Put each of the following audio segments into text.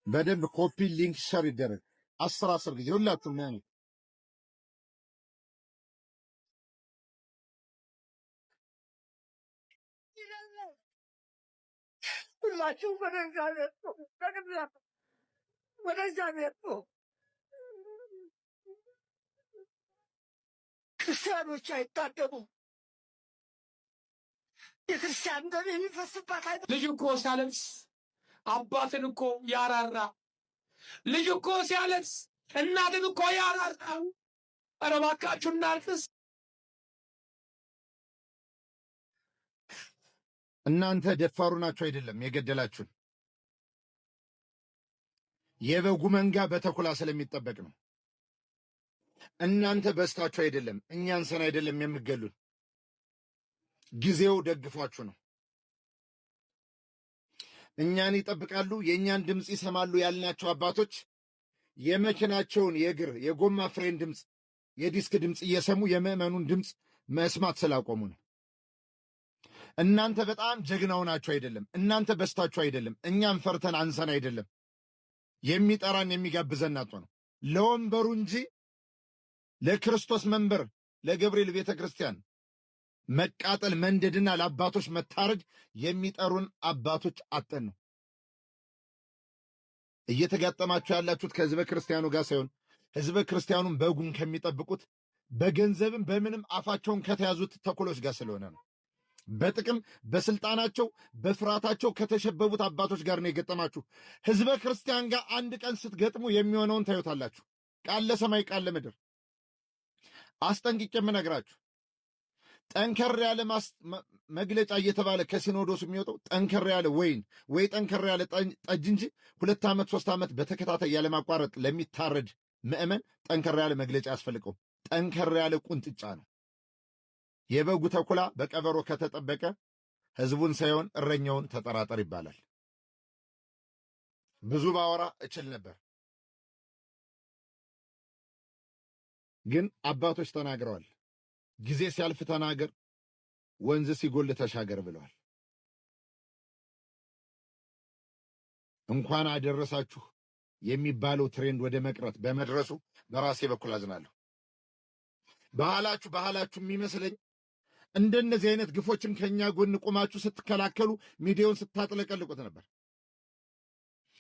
በደንብ copy link share ይደረግ 10 10 ጊዜ ሁላችሁም ነው። ሁላችሁ ወደ እግዚአብሔር ጩኹ፣ በቅድሚያ ወደ እግዚአብሔር ጩኹ። ክርስቲያኖች አይታደሙም። የክርስቲያን ደም የሚፈስባት አይ ልጅ እኮ ሲያለቅስ አባትን እኮ ያራራ። ልጅ እኮ ሲያለቅስ እናትን እኮ ያራራ። ኧረ እባካችሁ እናልቅስ። እናንተ ደፋሩ ናችሁ አይደለም የገደላችሁን። የበጉ መንጋ በተኩላ ስለሚጠበቅ ነው። እናንተ በስታችሁ አይደለም፣ እኛን ሰን አይደለም የምገሉን። ጊዜው ደግፏችሁ ነው። እኛን ይጠብቃሉ፣ የእኛን ድምፅ ይሰማሉ ያልናቸው አባቶች የመኪናቸውን የእግር የጎማ ፍሬን ድምፅ፣ የዲስክ ድምፅ እየሰሙ የምዕመኑን ድምፅ መስማት ስላቆሙ ነው። እናንተ በጣም ጀግናው ናችሁ አይደለም፣ እናንተ በስታችሁ አይደለም፣ እኛን ፈርተን አንሰን አይደለም። የሚጠራን የሚጋብዘን አጥቶ ነው። ለወንበሩ እንጂ ለክርስቶስ መንበር ለገብርኤል ቤተ ክርስቲያን መቃጠል መንደድና ለአባቶች መታረድ የሚጠሩን አባቶች አጠን ነው። እየተጋጠማችሁ ያላችሁት ከህዝበ ክርስቲያኑ ጋር ሳይሆን ህዝበ ክርስቲያኑን በጉን ከሚጠብቁት በገንዘብም በምንም አፋቸውን ከተያዙት ተኩሎች ጋር ስለሆነ ነው። በጥቅም በስልጣናቸው በፍርሃታቸው ከተሸበቡት አባቶች ጋር ነው የገጠማችሁ። ህዝበ ክርስቲያን ጋር አንድ ቀን ስትገጥሙ የሚሆነውን ታዩታላችሁ። ቃል ለሰማይ ቃል ለምድር አስጠንቅቄ የምነግራችሁ ጠንከር ያለ መግለጫ እየተባለ ከሲኖዶስ የሚወጣው ጠንከር ያለ ወይን ወይ ጠንከር ያለ ጠጅ እንጂ 2 ዓመት 3 ዓመት በተከታታይ ያለማቋረጥ ለሚታረድ ምዕመን ጠንከር ያለ መግለጫ ያስፈልገው። ጠንከር ያለ ቁንጥጫ ነው። የበጉ ተኩላ በቀበሮ ከተጠበቀ ህዝቡን ሳይሆን እረኛውን ተጠራጠር ይባላል። ብዙ ባወራ እችል ነበር፣ ግን አባቶች ተናግረዋል። ጊዜ ሲያልፍ ተናገር፣ ወንዝ ሲጎል ተሻገር ብለዋል። እንኳን አደረሳችሁ የሚባለው trend ወደ መቅረት በመድረሱ በራሴ በኩል አዝናለሁ። ባህላችሁ ባህላችሁ የሚመስለኝ እንደነዚህ አይነት ግፎችን ከኛ ጎን ቆማችሁ ስትከላከሉ ሚዲያውን ስታጥለቀልቁት ነበር።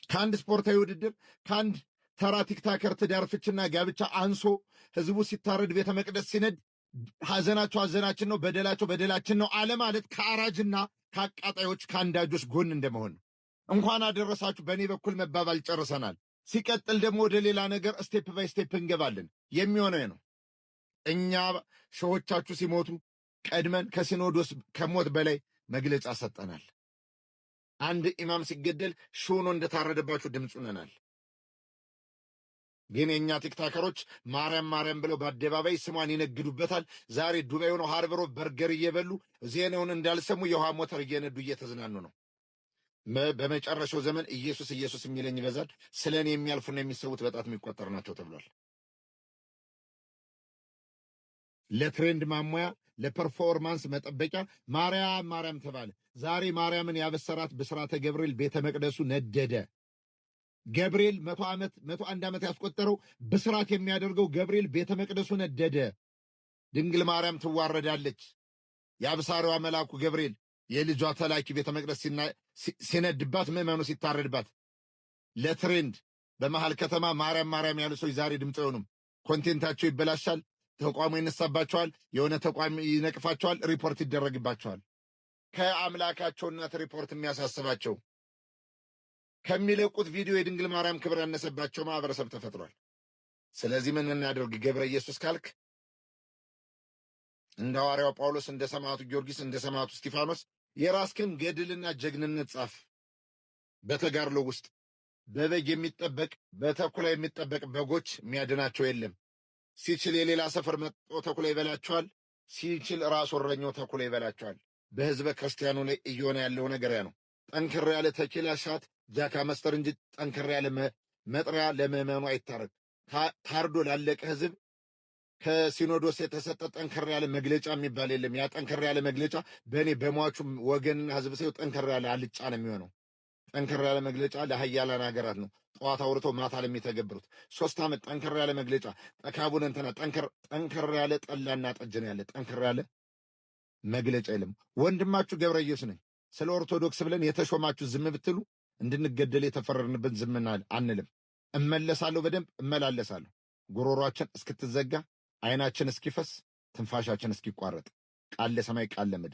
ከአንድ ስፖርታዊ ውድድር ከአንድ ተራ TikToker ትዳር ፍችና ጋብቻ አንሶ ህዝቡ ሲታረድ ቤተ መቅደስ ሲነድ ሐዘናቸው ሐዘናችን ነው፣ በደላቸው በደላችን ነው አለ ማለት ከአራጅና ከአቃጣዮች ከአንዳጆች ጎን እንደመሆን ነው። እንኳን አደረሳችሁ በእኔ በኩል መባባል ጨርሰናል። ሲቀጥል ደግሞ ወደ ሌላ ነገር step by step እንገባለን። የሚሆነው ነው። እኛ ሸሆቻችሁ ሲሞቱ ቀድመን ከሲኖዶስ ከሞት በላይ መግለጫ ሰጠናል። አንድ ኢማም ሲገደል ሾኖ እንደታረደባችሁ ድምፅ ሆነናል። ግን የእኛ ቲክታከሮች ማርያም ማርያም ብለው በአደባባይ ስሟን ይነግዱበታል። ዛሬ ዱባይ ሆነው ሃርበሮ በርገር እየበሉ ዜናውን እንዳልሰሙ የውሃ ሞተር እየነዱ እየተዝናኑ ነው። በመጨረሻው ዘመን ኢየሱስ ኢየሱስ የሚለኝ ይበዛል፣ ስለ እኔ የሚያልፉና የሚሰዉት በጣት የሚቆጠር ናቸው ተብሏል። ለ trend ማሟያ ለ performance መጠበቂያ ማርያም ማርያም ተባለ። ዛሬ ማርያምን ያበሰራት ብስራተ ገብርኤል ቤተ መቅደሱ ነደደ። ገብርኤል 100 ዓመት 101 ዓመት ያስቆጠረው ብስራት የሚያደርገው ገብርኤል ቤተ መቅደሱ ነደደ። ድንግል ማርያም ትዋረዳለች። የአብሳሪዋ መልአኩ ገብርኤል የልጇ ተላኪ ቤተ መቅደስ ሲነድባት፣ ምዕመኑ ሲታረድባት ለ trend በመሃል ከተማ ማርያም ማርያም ያሉ ሰዎች ዛሬ ድምፅ አይሆኑም። content ኣቸው ይበላሻል። ተቋሙ ይነሳባቸዋል። የሆነ ተቋም ይነቅፋቸዋል። ሪፖርት ይደረግባቸዋል። ከአምላካቸው እናት ሪፖርት የሚያሳስባቸው ከሚለቁት ቪዲዮ የድንግል ማርያም ክብር ያነሰባቸው ማህበረሰብ ተፈጥሯል። ስለዚህ ምን እናደርግ? ገብረ ኢየሱስ ካልክ እንደ ሐዋርያው ጳውሎስ፣ እንደ ሰማዕቱ ጊዮርጊስ፣ እንደ ሰማዕቱ እስጢፋኖስ የራስክን ገድልና ጀግንነት ጻፍ። በተጋድሎ ውስጥ በበግ የሚጠበቅ በተኩላ የሚጠበቅ በጎች የሚያድናቸው የለም። ሲችል የሌላ ሰፈር መጥቶ ተኩላ ይበላቸዋል። ሲችል ራሱ እረኛው ተኩላ ይበላቸዋል። በህዝበ ክርስቲያኑ ላይ እየሆነ ያለው ነገር ያ ነው። ጠንከር ያለ tequila shot ጃካ መስተር እንጂ ጠንከር ያለ መጥሪያ ለምዕመኑ አይታረግ። ታርዶ ላለቀ ህዝብ ከሲኖዶስ የተሰጠ ጠንከር ያለ መግለጫ የሚባል የለም። ያ ጠንከር ያለ መግለጫ በእኔ በሟቹ ወገንና ህዝብ ሰው ጠንከር ያለ አልጫ ነው የሚሆነው። ጠንከር ያለ መግለጫ ለሀያላን ሀገራት ነው። ጠዋት አውርተው ማታ ለሚተገብሩት 3 ዓመት ጠንከር ያለ መግለጫ ጠካቡን እንትና ጠንከር ጠንከር ያለ ጠላና ጠጅ ነው ያለ። ጠንከር ያለ መግለጫ የለም። ወንድማችሁ ገብረ ኢየሱስ ነኝ። ስለ ኦርቶዶክስ ብለን የተሾማችሁ ዝም ብትሉ እንድንገደል የተፈረድንብን ዝም አንልም። እመለሳለሁ፣ በደንብ እመላለሳለሁ። ጉሮሯችን እስክትዘጋ፣ አይናችን እስኪፈስ፣ ትንፋሻችን እስኪቋረጥ፣ ቃል ለሰማይ ቃል ለምድር።